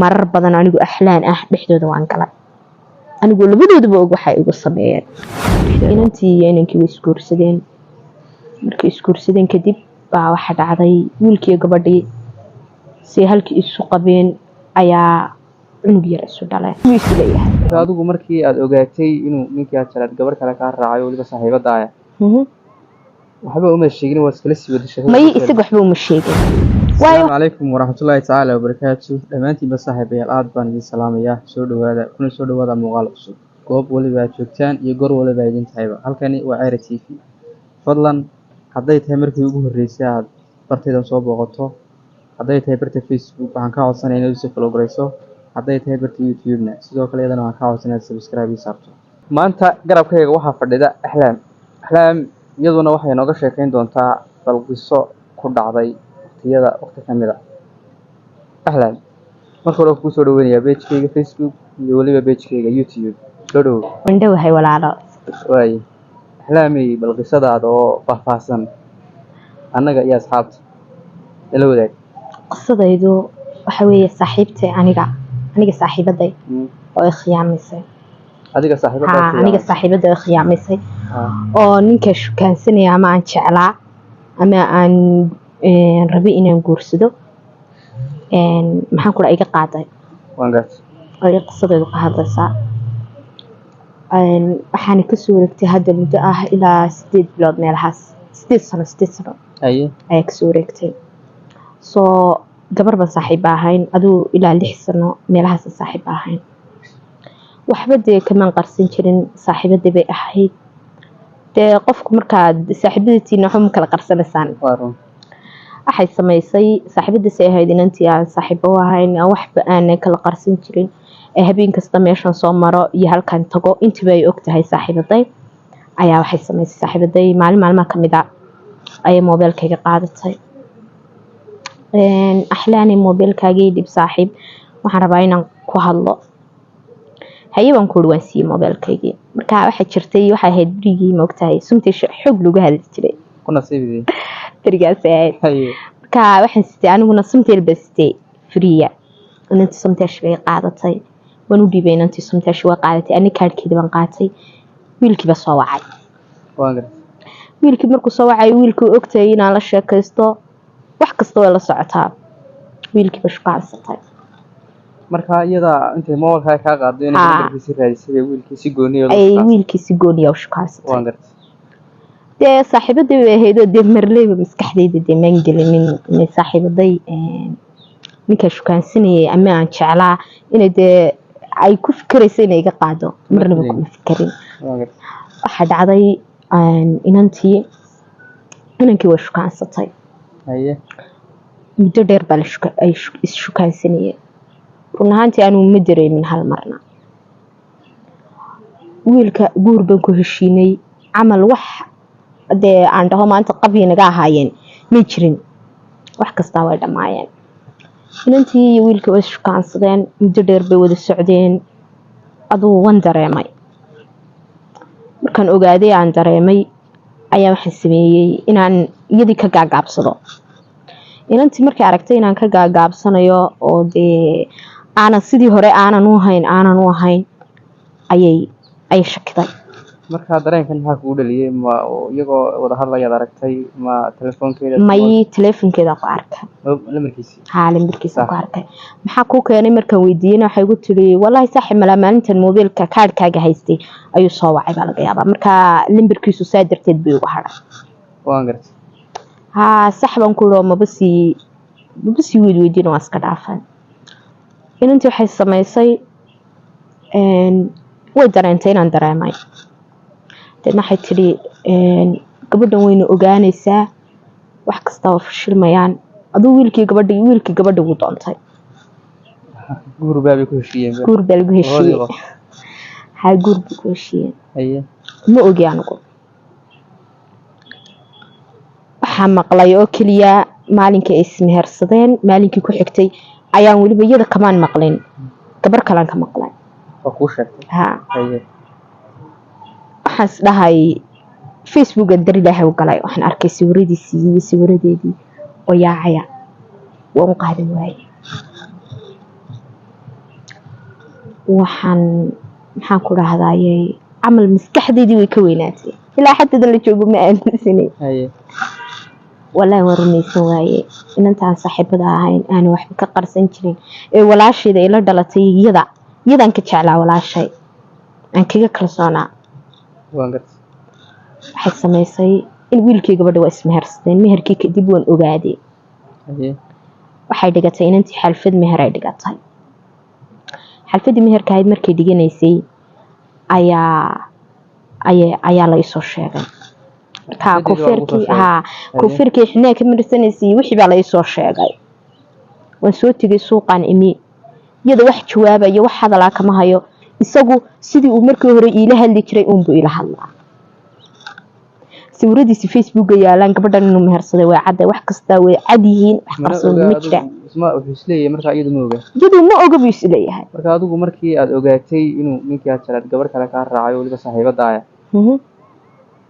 Marar badan anigu axlaan ah dhexdooda waan galay, anigoo labadoodaba og waxay igu sameeyeen. Inantii iyo inankii way isguursadeen. Markay isguursadeen kadib baa waxa dhacday wiilkii iyo gabadhii si halkii isu qabeen ayaa cunug yar isu dhaleen. Wuu isu leeyahay. Adigu markii aad ogaatay inuu ninkii aad jeclayd gabar kale kaa raacay oo weliba saaxiibadaaya, waxba uma sheegin, waad iskala sii wada sheekada? May, isaga waxba uma sheegin, waayo Asalaamu calaykum waraxmatullaahi tacaala wabarakaatu. Dhammaantiinba saaxiibayaal, aad baan idin salaamayaa. Soo dhowaada, kuna soo dhowaada muuqaal cusub. Goob waliba aad joogtaan iyo goor waliba idin tahayba, halkani waa Ceera TV. Fadlan, hadday tahay markii ugu horreysay aad bartaydan soo booqato, hadday tahay barta Facebook, waxaan kaa codsanaya inaad usii follow garayso. Hadday tahay barta YouTube-na, sidoo kale iyadana waxaan kaa codsanaya inaad subscribe ii saarto. Maanta garabkayga waxaa fadhida Axlaam. Axlaam iyaduna waxay nooga sheekeyn doontaa bal qiso ku dhacday waqtiyada waqti ka mid a. Axlaam, marka hore waan kugu soo dhaweynayaa page-kayga Facebook iyo weliba page-kayga YouTube. Soo dhowow. Waan dhowahay, walaalo. Waaye Axlaamey, bal qisadaada oo faahfaahsan annaga iyo asxaabta nala wadaag. Qisadaydu waxa weeye saaxiibtay, aniga saaxiibaday oo i khiyaamaysay. Adiga saaxiibada? Haa, aniga saaxiibaday oo i khiyaamaysay oo ninka shukaansanaya ama aan jeclaa ama aan rabay inaan guursado, maxaan ku dhaha, iga qaaday. Waan gartay. Ay qisadaydu ka hadlaysaa. Waxaana kasoo wareegtay hadda muddo ah ilaa 8 bilood meelahaas, 8 sano, 8 sano ayaa kasoo wareegtay. Soo gabar baan saaxiiba ahayn, aduu ilaa 6 sano meelahaasaan saaxiiba ahayn. Waxba dee kamaan qarsan jirin, saaxiibadii bay ahayd. Dee qofku markaad saaxiibadatiina waxba ma kala qarsanaysaan. Waa run. Waxay samaysay saaxiibadiisay ahayd, inantii aan saaxiibo u ahayn, aan waxba aanan kala qarsan jirin, ee habeen kasta meeshan soo maro iyo halkan tago intiba ay og tahay saaxiibaday, ayaa waxay samaysay saaxiibaday maalin maalmaha kamid a ayay moobeelkayga qaadatay. "Axlaani, moobeelkaagii dhib saaxiib, waxaan rabaa inaan ku hadlo." "Haye," baan ku uri. Waan siiyey moobeelkaygii. Marka waxaa jirtay, waxay ahayd berigii, maogtahay, suntii xoog lagu hadli jiray. Ku nasiibidii. Berigaasay ahayd. Marka waxaan sitay aniguna Somtel baa sitay free ah. Inantii Somtelshi bay qaadatay, waan u dhiibay. Inantii Somtelshi way qaadatay, ani kaadhkeeda baan qaatay. Wiilkiiba soo wacay. Waan gartay. Wiilkii markuu soo wacay, wiilkii ogtay inaan la sheekaysto, wax kasta way la socotaa. Wiilkiiba shukacsatay. Marka iyada intay mobilkaa kaa qaado inay nambarkiisi raadisay bay wiilkii si gooniya ay wiilkii si gooniya u shukacsatay. Waan gartay. Dee saaxiibaday bay ahayd oo dee marleyba maskaxdayda dee maan gelinin inay saaxiibaday ninkaa shukaansanayay ama aan jeclaa inay dee ay ku fikerayso inay iga qaado. Marnaba kuma fikerin. Waan gartay. Waxaa dhacday inantii inankii way shukaansatay. Muddo dheer baa ay is-shukaansanayeen. Run ahaantii anigu ma dareemin hal marna. Wiilka guur baan ku heshiinay camal, wax dee aan dhaho maanta qabyi naga ahaayeen may jirin. Wax kastaa way dhammaayeen. Inantii iyo wiilkii way ishukaansadeen, muddo dheer bay wada socdeen. Aduu wan dareemay. Markaan ogaaday aan dareemay ayaa waxaan sameeyey inaan iyadii ka gaagaabsado. Inantii markay aragtay inaan ka gaagaabsanayo oo dee aanan sidii hore aanan u ahayn ayay shakiday. Marka dareenkan maxaa kugu dhaliyey? Ma iyagoo wada hadlayaad aragtay, ma telefoonkeeda? May, teleefonkeeda ku arkay. Lambarkiisii? Haa, lambarkiisa ku arkay. "Maxaa kuu keenay?" markaan weydiiyeyna, waxay igu tiri, "Wallaahi saaxiib, malaa maalintan moobeelka kaadhkaaga haystay ayuu soo wacay baa laga yaabaa, marka lambarkiisu saa darteed buu igu hadhay." Waan gartay. "Haa, sax," baan ku iri, oo maba sii weydweydiin, waan iska dhaafay. Inantii waxay samaysay, way dareentay inaan dareemay. Deedna waxay tidhi, "Gabadhan wayna ogaanaysaa, wax kasta waa fashilmayaan." Aduu wiilkii gabadhii, wiilkii gabadhi wuu doontay. Guur baa bay ku heshiiyeen? Guur baa lagu heshiiyey. Labadiiba? Haa, guur buu ku heshiiyey. Ma ogi anigu. Waxaa maqlay oo keliya maalinkii ay ismehersadeen, maalinkii ku xigtay ayaan weliba iyada kamaan maqlin, gabar kalaan ka maqlay. Waa kuu sheegtay? Haa. Waxaan is dhahay Facebooka dar Ilaahay u galay, waxaan arkay sawiradiisii iyo sawiradeedii oo yaacaya. Waan u qaadan waayey. Waxaan, maxaan ku dhahdayey, camal maskaxdeydii way ka weynaatay. Ilaa xatada la joogo ma aaminsanay. Wallaahi waan rumaysan waaye. Inantaan saaxiibada ahayn, aanan waxba ka qarsan jirin, ee walaashayda ila dhalatay, iyada iyadaan ka jeclaa, walaashay aan kaga kalsoonaa. Waan gartay. Waxay samaysay in wiilkii gabadha waa ismehersadeen. Meherkii kadib waan ogaaday. Waxay dhigatay inantii xalfad meher ay dhigatay. Xalfadii meherka ahayd markay dhiganaysay ayaa la isoo sheegay markaa. Xalfadii waa lagu soo Koofeerkii sheegay. Haa, koofeerkii xinaa ka marsanaysay, wixii baa la isoo sheegay. Waan soo tegay, suuqaan imi. Iyada wax jawaabayo, wax hadalaa kama hayo. Isagu sidii uu markii hore iila hadli jiray uunbuu ila hadlaa. Sawiradiisi Facebooka yaalaan. Gabadhan inuu mehersaday way cadda, wax kastaa way cad yihiin, wax Mana qarsoon oga ma adigu. jiraan. Isma wuxuu isleeyahay markaa iyadu ma oga. Iyadu ma oga buu isleeyahay. Marka adigu markii aad ogaatay inuu ninkii aad jeclaad gabar kale kaa raacay, weliba saaxiibadaaya,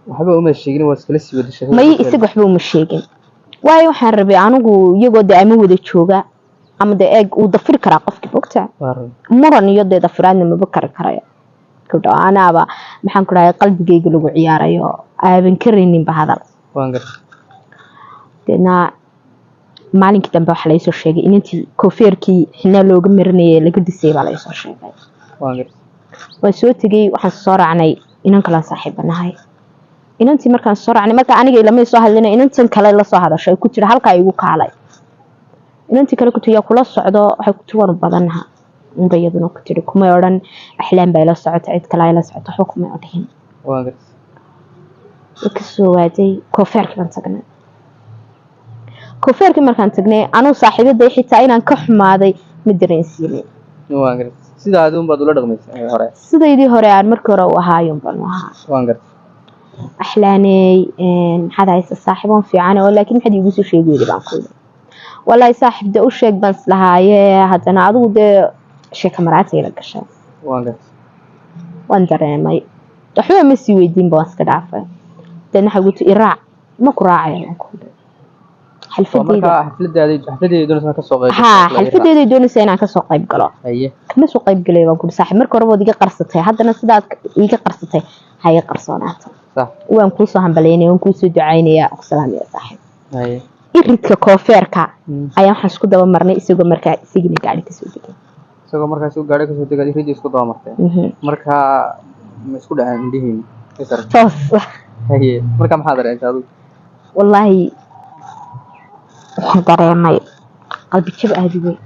waxba uma sheegin, waad iskala sii wada sheekada? May, isaga waxba uma sheegin, waayo waxaan rabay anigu iyagoo dee ama wada jooga ama dee eeg uu dafiri karaa qofkii bogta. Waa run. Muran iyo dee dafiraadna maba kari karayo gabdho. Anaaba, maxaan ku dhahay, qalbigayga lagu ciyaarayo, aaban karayninba hadal. Waan gartay. Deedna maalinkii dambe waxaa laysoo sheegay inantii koofeerkii xinaa looga marinayay laga dhisay baa laysoo sheegay. Waan gartay. Waan soo tegey, waxaan soo raacnay inan kalaan saaxiibanahay. Inantii markaan soo raacnay, marka aniga ilamay soo hadlina, inantan kale la soo hadashay, ku tiri halkaa igu kaalay. Inantii kale ku tiri yaa kula socdo? Waxay ku tiri waanu badanaha unba. Iyaduna ku tiri, kumay odhan Axlaan baa ila socota, cid kale ila socota, waxba kumay odhihin. Waan gartay. Way kasoo waaday. Koofeerkii baan tagnay. Koofeerkii markaan tagnay, anuu saaxiibaday xitaa inaan ka xumaaday ma dareensiinin. Waan gartay, sidaa adigu baad ula dhaqmaysay hore. Sidaydii hore aan markii hore u ahaayun baan u ahaa. Waan gartay. Axlaaney, maxaad haysa saaxiiboon fiican oo, laakiin maxaad iigu soo sheegi weyday baan ku yidhi. Wallaahi saaxiib dee u sheeg baan islahaaye, haddana adigu dee sheeka maraatay la gashay. Waan gartay. Waan dareemay, waxba ma sii weydiinba, waan iska dhaafay. Deedna waxay gu tiri iraac. Ma ku raacaya baan ku yidhi. Oo Xalfadeyda. Markaa xafladaadii, xafladeedii doonaysa inaad kasoo qayb gasho? Haa, xalfadeeday doonaysa inaan kasoo qayb galo. Kama soo qayb galay baan ku yidhi saaxiib. Marka hore waad iga qarsatay, haddana sidaad iiga qarsatay ha iga qarsoonaato. Waan kuusoo hambalaynaya, waan kuusoo ducaynaya, ku salaamaya saaxiib. Iridka koofeerka ayaa waxaan isku daba marnay isagoo markaa isagina gaari kasoo degay. Isagoo markaas u gaadhay kasoo degay, ridii isku daba martay. Marka ma isku dhaceen indhihiin is arag? Toos. Marka maxaa dareentay adigu? Wallaahi waxaan dareemay qalbi jab aada u weyn.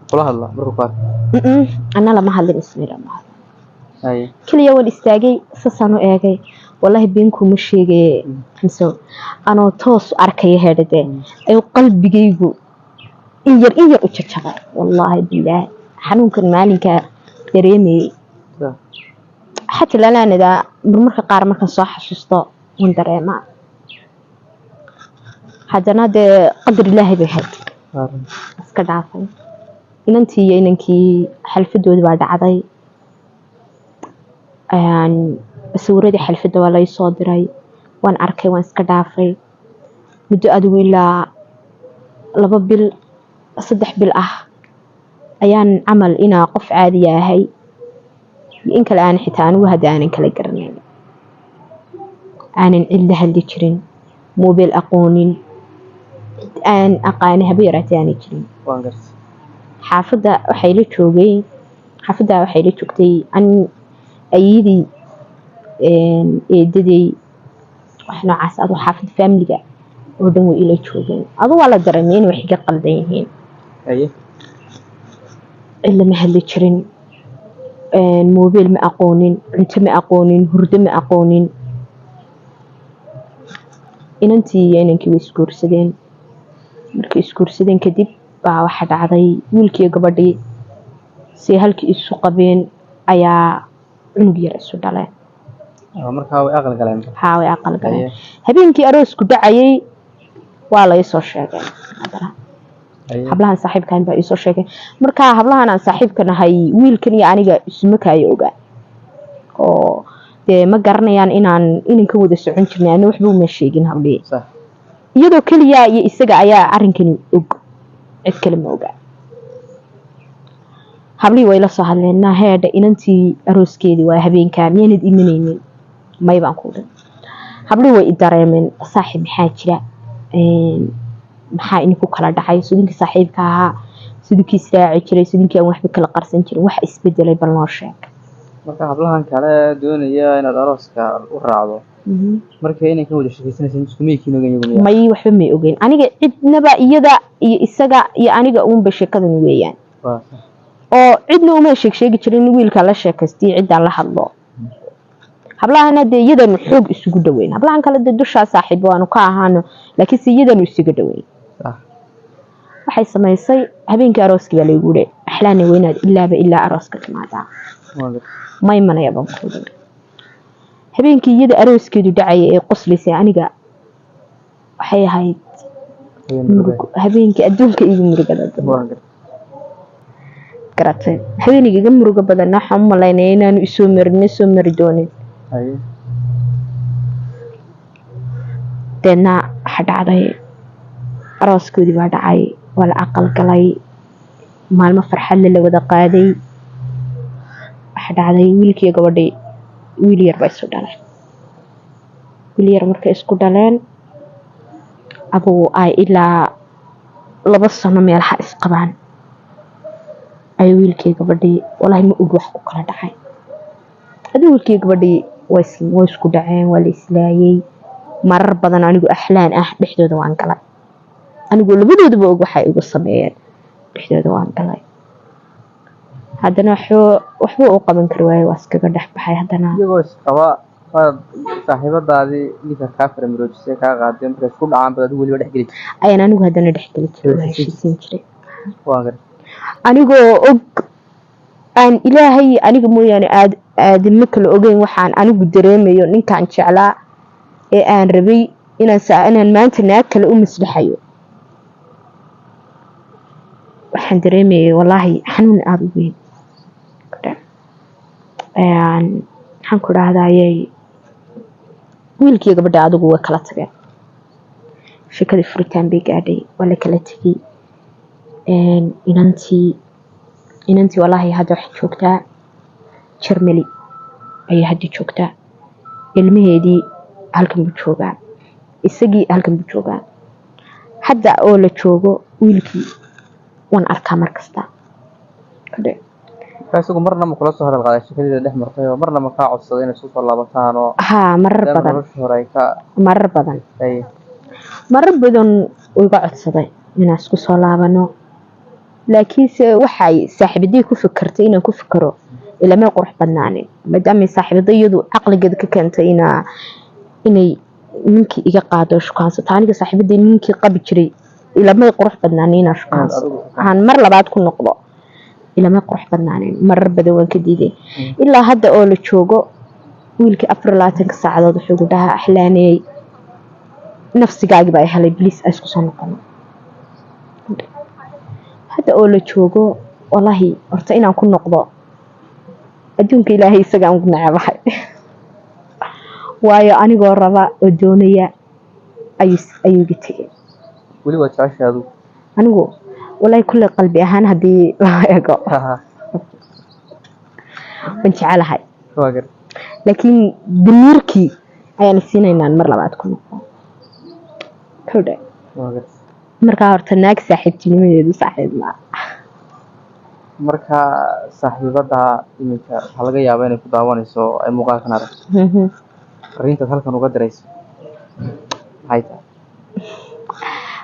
Kula hadla markuu ku arkay? Anna lama hadlin, isna lama hadlin. Keliya waan istaagay, saasaan u eegay. Wallaahi been kuma sheegaye Xamso, anoo toos u arkaya heedhadee ayuu qalbigaygu in yar in yar u jajabay. Wallaahi bilaahi xanuunkan maalinkaa dareemayay xataa lalaanada marmarka qaar markaan soo xasuusto waan dareemaa. Haddana dee qadar Ilaahay bay ahayd. Waa run. Iska dhaafay. Inantii iyo inankii xalfadoodii baa dhacday. Sawiradii xalfadda waa lai soo diray, waan arkay, waan iska dhaafay. Muddo adigu ilaa 2 bil, 3 bil ah ayaan camal inaa qof caadiya ahay iyo in kale aan xitaa anigu hadda aanan kala garanayn, aanan cid la hadli jirin, mobile aqoonin, cid aan aqaani haba yaraatee aanay jirin. Waan gartay. Xaafadda waxay la joogay, xaafadda waxay la joogtay an ayadii, eedaday, wax noocaas. Adu xaafadda faamiliga oo dhan way ila joogeen. Adu waa la dareemay inay wax iga qaldan yihiin. Cid lama hadli jirin, mobile ma aqoonin, cunto ma aqoonin, hurdo ma aqoonin. Inantii iyo inankii way isguursadeen. Markay isguursadeen kadib baa waxaa dhacday wiilkii iyo gabadhii si halkii isu qabeen ayaa cunug yar isu dhaleen. Markaa way aqal galeen? Haa, way aqal galeen. Habeenkii aroosku dhacayay waa la isoo sheegay haddana. Hablahan saaxiibkan baa iisoo sheegay. Marka hablahan aan saaxiibka nahay, wiilkan iyo aniga isuma kaayo ogaa, oo dee ma garanayaan inaan inanka wada socon jirnay. Ana waxba uma sheegin hablihii. Iyadoo keliya iyo isaga ayaa arrinkani og, cid kale ma ogaa. Hablihii way la soo hadleen, naa heedha, inantii arooskeedii waa habeenkaa, miyaanad imanaynin? May baan ku dhan. Hablihii way i dareemeen. Saaxiib, maxaa jira? Maxaa idinku kala dhacay? Sudinkii saaxiibka ahaa, sudinkii israaci jiray, sudinkii aan waxba kala qarsan jirin, wax isbedelay bal noo sheeg. Marka hablahan kale doonaya inaad arooska u raacdo, marka inay ka wada sheekeysanaysa isku miykiin ogeyn iyagu miyaa? May, waxba may ogeyn. Aniga cidnaba, iyada iyo isaga iyo aniga uunba sheekadan weeyaan. Waa sax. Oo cidna uma sheeg sheegi jirin wiilkaan la sheekaystay, ciddaan la hadlo. Hablahana dee iyadanu xoog isugu dhaweyn. Hablahan kale dee dushaa saaxiib waanu ka ahaano, laakiinse iyadanu isuga dhaweyn. Waxay samaysay, habeenkii arooskii baa laygu yidhi, Axlaana weynaad ilaaba ilaa arooska timaadaa. Waa gartay. Ma imanaya baan ku idhi. Habeenkii iyada arooskeedu dhacaya ee qoslaysay, aniga waxay ahayd Habeen murug, habeenkii adduunka iigu murugada badan. Waa gartay. Garatay, habeenayga iga murugo badan waxaan u malaynaya inaanu isoo marin, isoo mari doonin. Deedna waxa dhacday, arooskoodii baa dhacay, waa la aqal galay, maalmo farxadle la wada qaaday. Waxa dhacday, wiilkii iyo gabadhii wiil yar ba isu dhaleen. Wiil yar markay isku dhaleen, adugu ay ilaa 2 sano meelaha isqabaan, ay wiilkii gabadhii, walaahi ma og wax ku kala dhacay, aduu wiilkii gabadhii way isku dhaceen, waa la islaayay marar badan. Anigu Axlaan ah dhexdooda waan galay, anigoo labadoodaba og waxay igu sameeyeen, dhexdooda waan galay. Haddana waxba u qaban kari waaye, waa iskaga dhex baxay haddana. Iyagoo isqaba waad saaxiibadaadii ninka kaa faramaroojisay, kaa qaaday, markay isku dhacaan baad adigu weliba dhex geli jirtay. Ayaan anigu haddana dhex geli jiray, waa Heshiisiin. heshiisiin jiray. Waa gartay. Anigoo og aan Ilaahay aniga mooyaane aad aadamo kala ogeyn waxaan anigu dareemayo ninkaan jeclaa ee aan rabay inaan maanta naag kale u maslaxayo, waxaan dareemayay wallaahi xanuun aada u weyn. Maxaan ku dhahdayay, wiilkii gabadha adigu way kala tageen, sheekadii furitaan bay gaadhay, waa la kala tegey. Inantii wallaahi hadda waxay joogtaa Germany ayay hadda joogtaa. Ilmaheedii halkan buu joogaa, isagii halkan buu joogaa. Hadda oo la joogo wiilkii waan arkaa mar kasta. Marka isagu marna ma kula soo hadal qaaday sheekadeeda dhex martay, oo marna ma kaa codsaday inay isku soo laabataan oo Haa, marar maadaama badan. nolosha hore ay ka Marar badan. Ay Marar badan uu iga codsaday inaan isku soo laabano, laakiinse waxay saaxiibadii ku fikirtay inaan ku fikiro ilamay qurux badnaanin, maadaamay saaxiibada iyadu caqligeeda ka keentay inay ninkii iga qaado, shukaansato. Aniga saaxiibadii ninkii qabi jiray ilamay qurux badnaanin inaan shukaansado, adigu aan mar labaad ku noqdo ilamay qurux badnaanin. Marar badan waan ka diiday. Ilaa hadda oo la joogo, wiilkii 24-ka saacadood wuxuu igu dhahaa, Axlaaneyey, nafsigaagi baa helay, please aan isku soo noqono. Hadda oo la joogo, wallaahi horta inaan ku noqdo adduunka Ilaahay isagaan ugu necebahay, waayo anigoo raba oo doonaya ayuu iga tegay. Weli waa jeceshahay adigu? Anigu wallaahi kulley qalbi ahaan haddii la eego, waan jecelahay. Waa gartay. Laakiin damiirkii ayaan siinaynaan mar labaad ku noqdo kowdha. Waa gartay. Markaa horta naag saaxiibtinimadeedu saaxiib maa. Marka saaxiibada iminka waxaa laga yaabaa inay ku daawanayso oo ay muuqaalkan aragto, fariintaad halkan uga dirayso maxay tahay?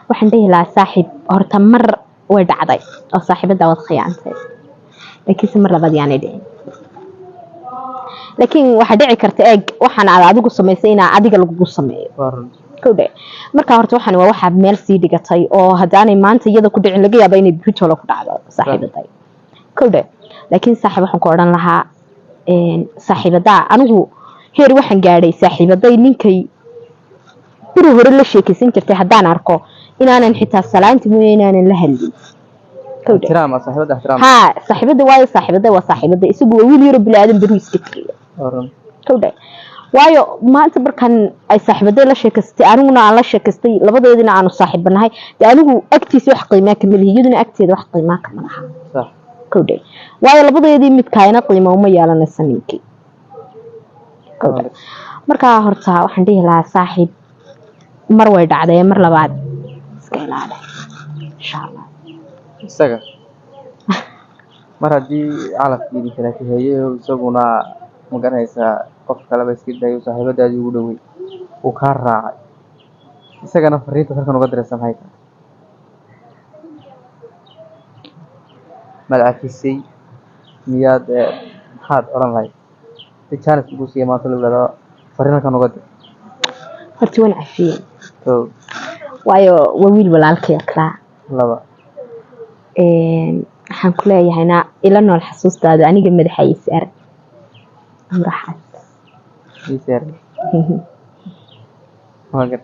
Waxaan dhihi lahaa, saaxiib, horta mar way dhacday oo saaxiibada waad khiyaantay, laakiinse mar labaad yaanay dhicin. Laakiin waxaa dhici karta, eeg, waxaan aad adigu samaysay inaa adiga lagugu sameeyo. Waa run. Kowdhe, marka horta waxaan waa waxaad meel sii dhigatay oo haddaanay maanta iyada ku dhicin, laga yaaba inay beritoole ku dhacdo saaxiibaday. Kowdhe, laakiin saaxiib, waxaan ku odhan lahaa, saaxiibadaa, anigu heer waxaan gaadhay saaxiibaday ninkay beri hore la sheekaysan jirtay haddaan arko inaanan xitaa salaanti mooye inaanan la hadlin. Kowdhe. Ixtiraam saaxiibada, ixtiraam. Haa, saaxiibada, waayo saaxiibada waa saaxiibada, isagu waa wiil yaro bini aadan beruu iska tegaya. Waa run. Kowdhe, waayo maanta markan ay saaxiibaday la sheekaystay, aniguna aan la sheekaystay, labadoodina aanu saaxiibanahay, dee anigu agtiisa wax qiimaa kama lihi, iyaduna agteeda wax qiimaa kama laha. Sax. Kowdhe, waayo labadeedii midkaayna qiimo uma yeelanaysa ninkii. Kowdhe, markaa horta waxaan dhihi lahaa, saaxiib, mar way dhacday, mar labaad iska ilaali, insha Allah. Isaga mar haddii calafkii idin kala kaxeeyey oo isaguna, ma garanaysaa, qof kaleba iska daayo, saaxiibadaadii ugu dhowey uu kaa raacay, isagana fariinta halkan uga diraysa maxay tahay? Maad cafisay miyaad? Maxaad odhan lahayd si chance ugu siiya maanta lagu ihahdo fariin halkan uga dir? Horta waan cafiyey. Kow. Waayo waa wiil walaalkay oo kalaa. Laba. Waxaan ku leeyahayna ila nool xasuustaada, aniga madaxa ii saar amraxaas. Ii saar. Waa gar.